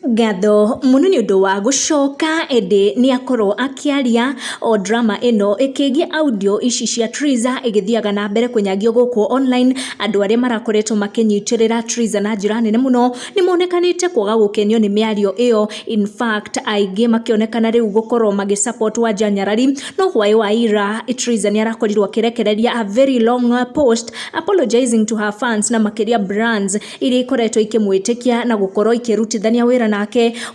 Ngatho mũno nĩ ũndũ wa gũcoka, ĩndĩ nĩ akorwo akĩaria o drama ĩno ĩkĩgiĩ audio ici cia Triza ĩgĩthiaga na mbere kũnyagio gũkũ online. Andũ arĩa marakoretwo makĩnyitĩrĩra Triza na njĩra nene mũno nĩ monekanĩte kwaga gũkenio nĩ mĩario ĩyo. In fact, aingĩ makĩonekana rĩu gũkorwo magĩ support Wanja Nyarari. No hwaĩ wa ira, Triza nĩ arakorirwo akĩrekereria a very long post apologizing to her fans na makĩria brands iria ikoretwo ikĩmwĩtĩkia na gũkorwo ikĩrutithania wĩra nake.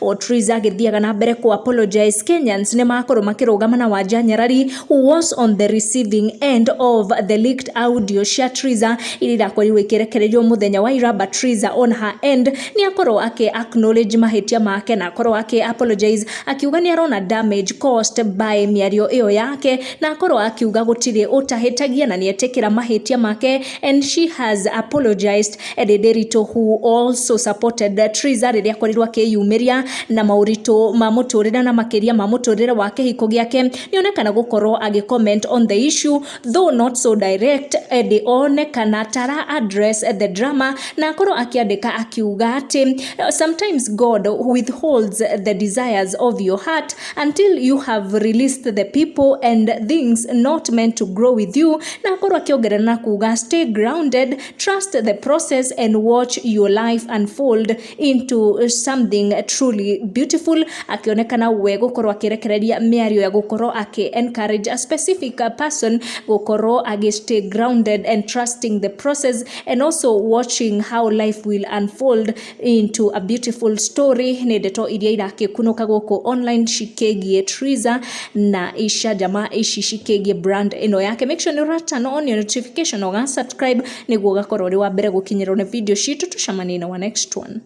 O Triza agĩthiaga na mbere kũ apologize, Kenyans nĩ makorwo makĩrũgama na Wanja Nyarari, who was on the receiving end of the leaked audio cia Triza iria irakorirwo ikĩrekererio mũthenya wa ira. But Triza on her end nĩ akorwo akĩ acknowledge mahĩtia make na akorwo akĩ apologize, akiuga nĩ arona damage caused by mĩario ĩyo yake, na akorwo akiuga gũtirĩ ũtahĩtagia na nĩ etĩkĩra mahĩtia make and she has apologized. Eddie Nderitu, who also supported Triza rĩrĩa akorirwo akĩyumĩria na maũritũ ma mũtũrĩre na makĩria ma mũtũrĩre wa kĩhiko gĩake, nĩonekana gũkorwo agĩ comment on the issue, though not so direct. Eddie onekana tara address the drama na akorwo akĩandĩka akiuga atĩ sometimes God withholds the desires of your heart until you have released the people and things not meant to grow with you, na akorwo akĩongerera na kuga, "Stay grounded, trust the process and watch your life unfold into something truly beautiful," akĩonekana we gũkorwo akĩrekereria mĩario ya gũkorwo akĩ encourage a specific person gũkorwo agĩ stay grounded and trusting the process and also watching how life will unfold into a beautiful story. Nĩ ndeto iria irakĩkunũka gũkũ online cikĩgiĩ Triza na icanjama ici cikĩgiĩ brand ĩno yake. Make sure nĩ ũra turn on your notification, ũga subscribe nĩguo ũgakorwo ũrĩ wa mbere gũkinyĩrwo nĩ video citũ. Tũcemanie na wa next one.